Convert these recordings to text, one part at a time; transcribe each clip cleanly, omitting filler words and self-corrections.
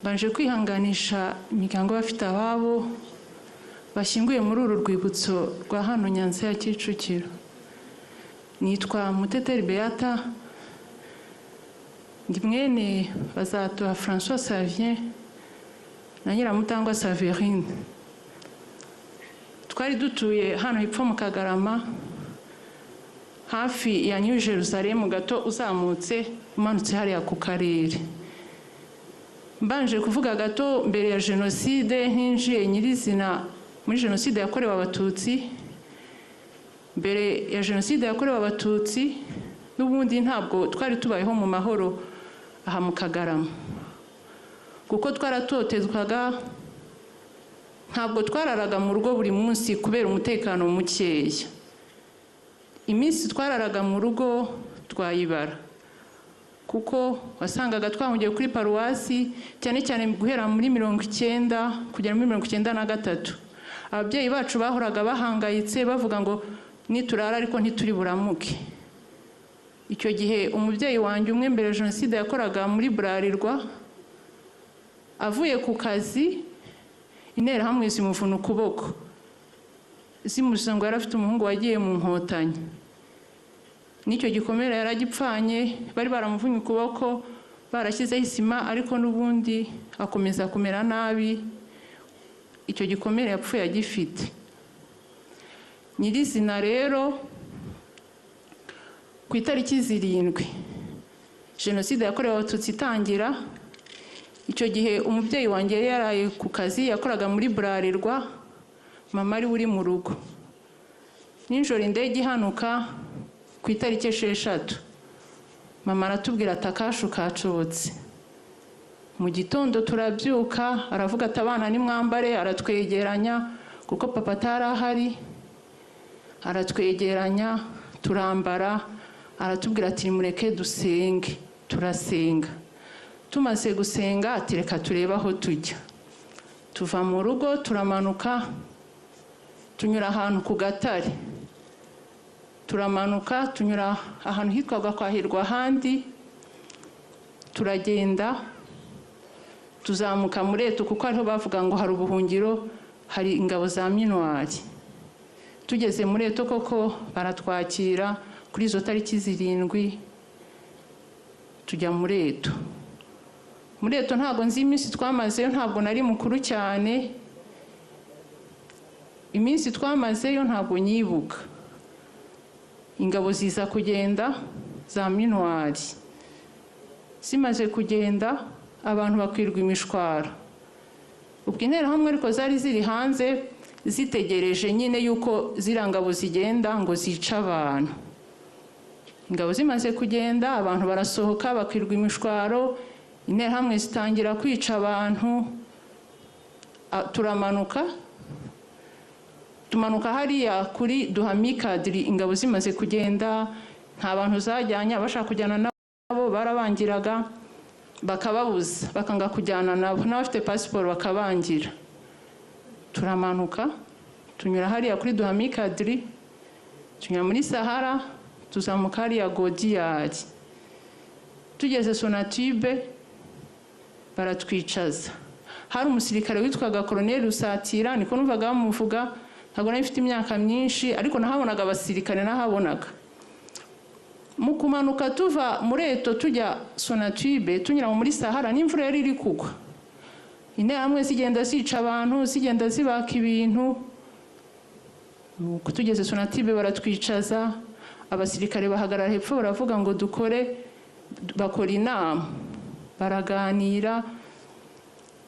Mbanje kwihanganisha imiryango y'abafite ababo bashyinguye muri uru rwibutso rwa hano Nyanza ya Kicukiro. Nitwa Muteteri Beata, ndi mwene Bazatoha François Xavier na Nyiramutangwa Saverine. Twari dutuye hano hepfo mu Kagarama, hafi ya New Jerusalem gato, uzamutse umanutse hariya ku karere. Mbanje kuvuga gato mbere ya jenoside, ntinjiye nyirizina muri jenoside yakorewe Abatutsi. Mbere ya jenoside yakorewe Abatutsi n'ubundi ntabwo twari tubayeho mu mahoro aha mu Kagarama, kuko twaratotezwaga, ntabwo twararaga mu rugo buri munsi kubera umutekano mukeya. Iminsi twararaga mu rugo twayibara, kuko wasangaga twahungiye kuri paruwasi, cyane cyane guhera muri 90 kugera muri 93. Ababyeyi bacu bahoraga bahangayitse, bavuga ngo niturara ariko ntituri buramuke. Icyo gihe umubyeyi wanjye umwe mbere ya jenoside yakoraga muri Burarirwa, avuye ku kazi Interahamwe zimuvuna ukuboko, zimuziza ngo yari afite umuhungu wagiye mu Nkotanyi. N'icyo gikomere yaragipfanye, bari baramuvunye ukuboko barashyizeho isima, ariko n'ubundi akomeza kumera nabi, icyo gikomere yapfuye agifite. Nyirizina rero, ku itariki 7 jenoside yakorewe Abatutsi itangira, icyo gihe umubyeyi wanjye yari yaraye ku kazi, yakoraga muri Burarirwa, mama ari uri mu rugo. Nijoro indege ihanuka ku itariki 6, mama aratubwira ati akashu kacotse. Mu gitondo turabyuka, aravuga ati abana nimwambare, aratwegeranya kuko papa atari ahari, aratwegeranya turambara, aratubwira ati nimureke dusenge. Turasenga. Tumaze gusenga ati reka turebe aho tujya. Tuva mu rugo turamanuka, tunyura ahantu ku gatare, turamanuka tunyura ahantu hitwaga kwa Hirwa ahandi, turagenda tuzamuka muri Eto, kuko ariho bavuga ngo hari ubuhungiro, hari ingabo za Minuari. Tugeze muri Eto koko baratwakira kuri izo tariki 7, tujya muri Eto. Muri Eto ntabwo nzi iminsi twamazeyo, ntabwo nari mukuru cyane, iminsi twamazeyo ntabwo nyibuka. Ingabo ziza kugenda za Minuari, zimaze kugenda abantu bakwirwa imishwaro. Ubwo Interahamwe ariko zari ziri hanze zitegereje nyine yuko ziriya ngabo zigenda ngo zice abantu. Ingabo zimaze kugenda abantu barasohoka bakwirwa imishwaro, Interahamwe zitangira kwica abantu. Turamanuka, tumanuka hariya kuri Duhamikadiri, ingabo zimaze kugenda nta bantu zajyanye, abashaka kujyana nabo barabangiraga bakababuza, bakanga kujyana nabo, n'abafite pasiporo bakabangira. Turamanuka tunyura hariya kuri Duhamikadiri, tunyura muri Sahara, tuzamuka hariya Godiyari. Tugeze Sonatube baratwicaza. Hari umusirikare witwaga Colonel Rusatira, niko numvaga bamuvuga, ntabwo nari mfite imyaka myinshi ariko nahabonaga abasirikare, nahabonaga. Mu kumanuka tuva muri Eto tujya Sonatube, tunyura muri Sahara, n'imvura yari iri kugwa. Interahamwe zigenda zica abantu, zigenda zibaka ibintu. Nuko tugeze Sonatube baratwicaza, abasirikare bahagarara hepfo baravuga ngo dukore, bakora inama, baraganira.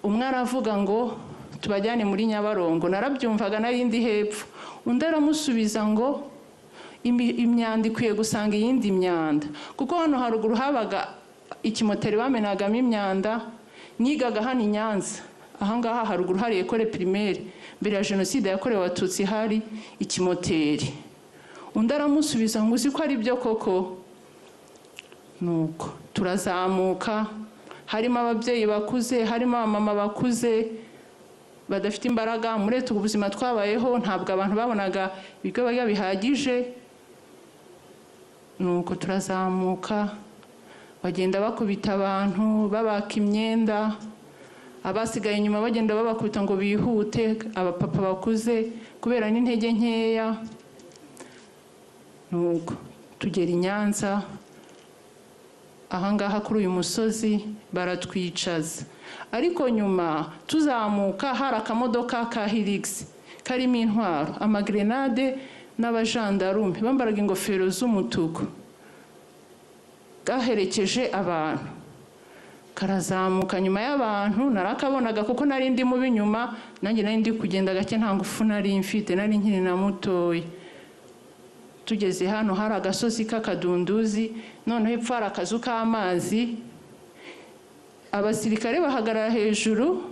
Umwe aravuga ngo tubajyane muri Nyabarongo, narabyumvaga nari ndi hepfo. Undi aramusubiza ngo imyanda ikwiye gusanga iyindi myanda, kuko hano haruguru habaga ikimoteri bamenagamo imyanda. Nigaga hano i Nyanza, ahangaha haruguru hari ekole primaire, mbere ya jenoside yakorewe Abatutsi hari ikimoteri. Undi aramusubiza ngo uzi ko ari byo koko. Nuko turazamuka, harimo ababyeyi bakuze, harimo abamama bakuze badafite imbaraga. Muri ubu buzima twabayeho ntabwo abantu babonaga ibiryo barya bihagije. Nuko turazamuka, bagenda bakubita abantu, babaka imyenda. Abasigaye inyuma bagenda babakubita ngo bihute, abapapa bakuze kubera n'intege nkeya. Nuko tugera i Nyanza, ahangaha kuri uyu musozi baratwicaza. Ariko nyuma tuzamuka hari akamodoka ka Hilux karimo intwaro, amagrenade n'abajandarume bambaraga ingofero z'umutuku, gaherekeje abantu karazamuka nyuma y'abantu. Narakabonaga kuko nari ndi mubi nyuma, nanjye nari ndi kugenda gake, nta ngufu nari mfite, nari nkiri na mutoya. Tugeze hano hari agasozi k'akadunduzi, noneho hepfo hari akazu k'amazi. Abasirikare bahagarara hejuru,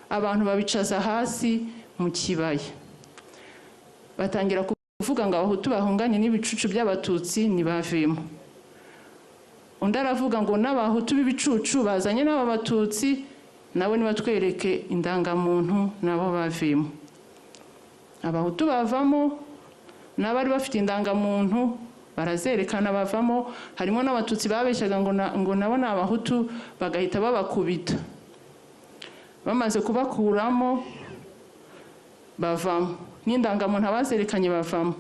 abantu babicaza hasi mu kibaya. Batangira kuvuga ngo abahutu bahunganye n'ibicucu by'abatutsi ntibavemo. Undi aravuga ngo n'abahutu b'ibicucu bazanye n'aba batutsi nabo nibatwereke indangamuntu nabo bavemo. Abahutu bavamo, n'abari bafite indangamuntu barazerekana bavamo. Harimo n'abatutsi babeshyaga ngo nabo ni abahutu, bagahita babakubita. Bamaze kubakuramo bavamo, n'indangamuntu abazerekanye bavamo.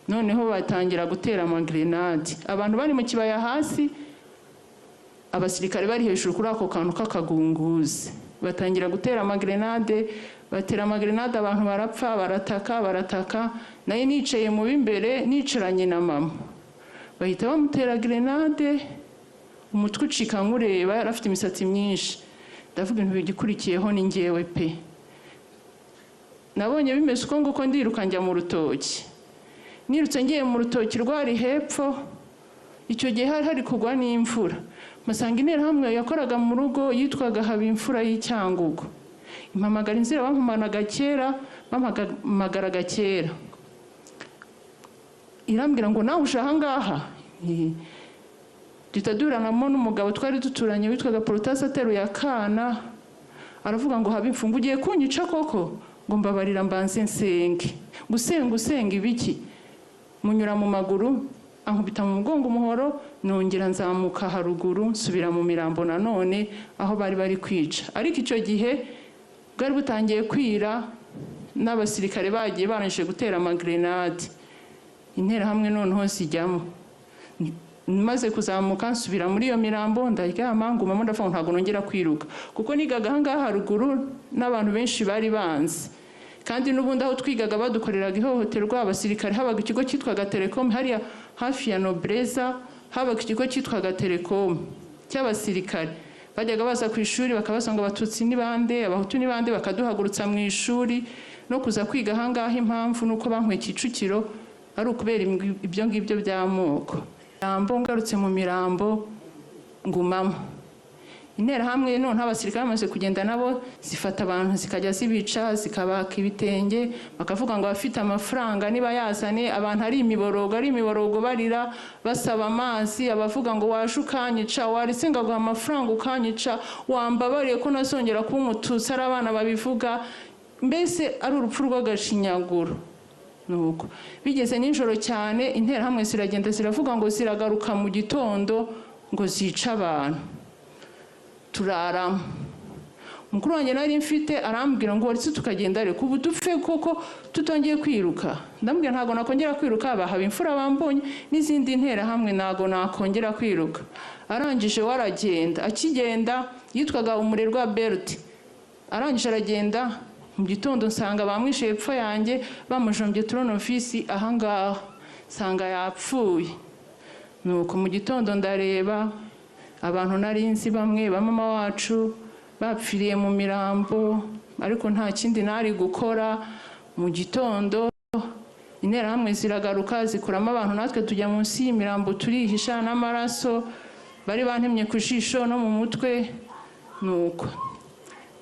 Noneho batangira gutera amagrenade, abantu bari mu kibaya hasi, abasirikare bari hejuru kuri ako kantu k'akagunguzi. Batangira gutera amagrenade, batera amagrenade, abantu barapfa, barataka barataka. Nayo nicaye mu b'imbere, nicaranye na mama, bahita bamutera grenade, umutwe ucika nkureba, yari afite imisatsi myinshi. Ndavuga ibintu bigikurikiyeho ni njyewe pe. Nabonye bimeze uko nguko, ndiruka njya mu rutoki. Nirutse ngiye mu rutoki rwari hepfo, icyo gihe hari hari kugwa n'imvura. Masanga interahamwe yakoraga mu rugo yitwaga Habimfura y'Icyangugu. Impamagara inzira bampamanaga kera, bampamagaraga kera. Irambwira ngo nawe uje aha ngaha. Duhita duhuranamo n'umugabo twari duturanye witwaga Protase ateruye akana, aravuga ngo Habimfura ugiye kunyica koko? Ngo mbabarira mbanze nsenge. Gusenga usenga ibiki? Munyura mu maguru, ankubita mu mugongo umuhoro, nongera nzamuka haruguru nsubira mu mirambo nanone aho bari bari kwica. Ariko icyo gihe bwari butangiye kwira, n'abasirikare bagiye barangije gutera amagrenade. Interahamwe noneho zijyamo. Maze kuzamuka nsubira muri iyo mirambo ndaryama, ngumamo ndavuga ngo ntabwo nongera kwiruka, kuko nigaga aha ngaha haruguru n'abantu benshi bari banzi. Kandi n'ubundi aho twigaga badukoreraga ihohoterwa abasirikare. Habaga ikigo cyitwaga Telecom hariya hafi ya Nobreza, habaga ikigo cyitwaga Telecom cy'abasirikare. Bajyaga baza ku ishuri bakabaza ngo abatutsi ni bande, abahutu ni bande, bakaduhagurutsa mu ishuri. No kuza kwiga aha ngaha impamvu nuko bankuye Kicukiro ari ukubera ibyo ngibyo by'amoko. Mirambo, ngarutse mu mirambo ngumamo. Interahamwe noneho abasirikare bamaze kugenda nabo zifata abantu zikajya zibica, zikabaka ibitenge, bakavuga ngo abafite amafaranga niba yazane. Abantu ari imiborogo barira basaba amazi, abavuga ngo waje ukanyica, waretse ngaguha amafaranga ukanyica, wambabariye ko nazongera kuba umututsi, ari abana babivuga, mbese ari urupfu rw'agashinyaguro. Nuko bigeze nijoro cyane, interahamwe ziragenda ziravuga ngo ziragaruka mu gitondo ngo zica abantu. Turarama. Mukuru wanjye nari mfite arambwira ngo waretse tukagenda reka ubu dupfe koko tutongeye kwiruka. Ndamubwira ntago nakongera kwiruka, bahaba imfura bambonye n'izindi nterahamwe ntago nakongera kwiruka. Arangije waragenda, akigenda yitwaga Umurerwa Bert. Arangije aragenda, mu gitondo nsanga bamwishe hepfo yanjye, bamujombye turonovisi aha ngaha, nsanga yapfuye. Nuko mu gitondo ndareba abantu nari nzi bamwe ba mama wacu bapfiriye mu mirambo, ariko nta kindi nari gukora. Mu gitondo interahamwe ziragaruka zikuramo abantu, natwe tujya munsi y'imirambo turihisha n'amaraso bari bantemye ku jisho no mu mutwe. Nuko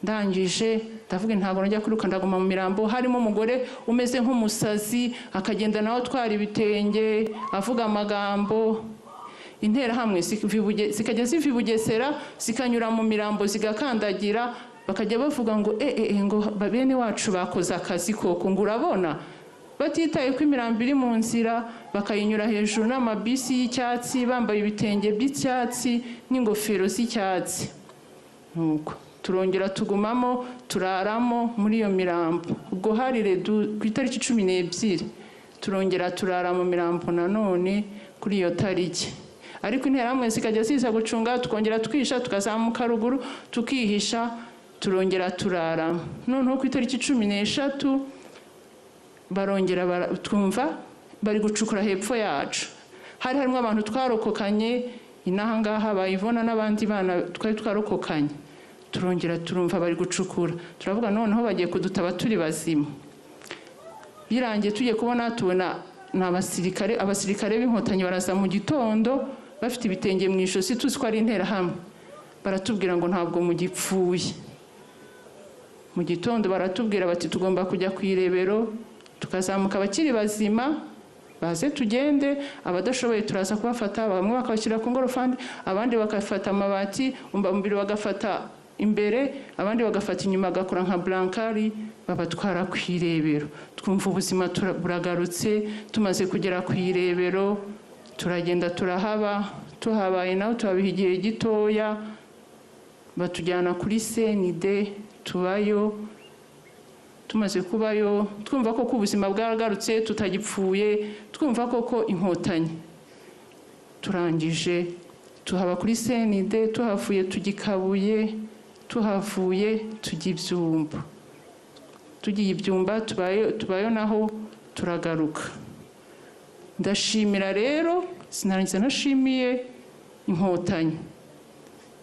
ndangije ndavuga ntabwo njya kwiruka, ndaguma mu mirambo. Harimo umugore umeze nk'umusazi, akagenda nawe atwara ibitenge avuga amagambo. Interahamwe zikajya ziva i Bugesera zikanyura mu mirambo zigakandagira, bakajya bavuga ngo ngo bene wacu bakoze akazi koko, ngo urabona. Batitaye ko imirambo iri mu nzira, bakayinyura hejuru n'amabisi y'icyatsi, bambaye ibitenge by'icyatsi n'ingofero z'icyatsi. Nuko Turongera tugumamo, turaramo muri iyo mirambo. Ubwo hari ku itariki 12, turongera turara mu mirambo nanone kuri iyo tariki. Ariko interahamwe zikajya ziza gucunga, tukongera twihisha, tukazamuka ruguru tukihisha, turongera turara. Noneho ku itariki 13 barongera twumva bari gucukura hepfo yacu. Hari harimo abantu twarokokanye inaha ngaha, bayivona n'abandi bana twari twarokokanye. Turongera turumva bari gucukura, turavuga noneho bagiye kudutaba turi bazima. Birangiye tugiye kubona, tubona ni abasirikare, abasirikare b'inkotanyi baraza mu gitondo bafite ibitenge mu ijosi, tuzi ko ari interahamwe. Baratubwira ngo ntabwo mugipfuye. Mu gitondo baratubwira bati tugomba kujya ku irebero, tukazamuka abakiri bazima baze tugende, abadashoboye turaza kubafata, bamwe bakabashyira ku ngorofani, abandi bagafata amabati, umubiri bagafata imbere, abandi bagafata inyuma, bagakora nka blankari, babatwara ku irebero. Twumva ubuzima buragarutse. Tumaze kugera ku irebero turagenda turahaba, tuhabaye naho tuhabiha igihe gitoya, batujyana kuri CND tubayo. Tumaze kubayo twumva koko ubuzima bwaragarutse, tutagipfuye, twumva koko inkotanyi. Turangije tuhaba kuri CND, tuhavuye tujya i Kabuye, tuhavuye tujya Ibyumba, tugiye Ibyumba tubayo naho turagaruka. Ndashimira rero, sinarangiza nashimiye inkotanyi.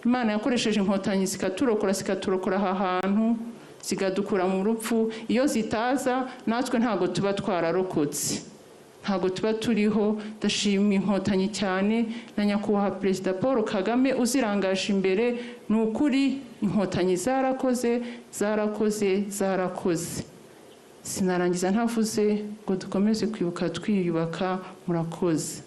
Imana yakoresheje inkotanyi zikaturokora, zikaturokora aha hantu, zikadukura mu rupfu. Iyo zitaza natwe ntabwo tuba twararokotse, ntabwo tuba turiho. Ndashima inkotanyi cyane na nyakubahwa Perezida Paul Kagame uzirangaje imbere. Ni ukuri inkotanyi zarakoze, zarakoze, zarakoze. Sinarangiza ntavuze ngo dukomeze kwibuka twiyubaka. Murakoze.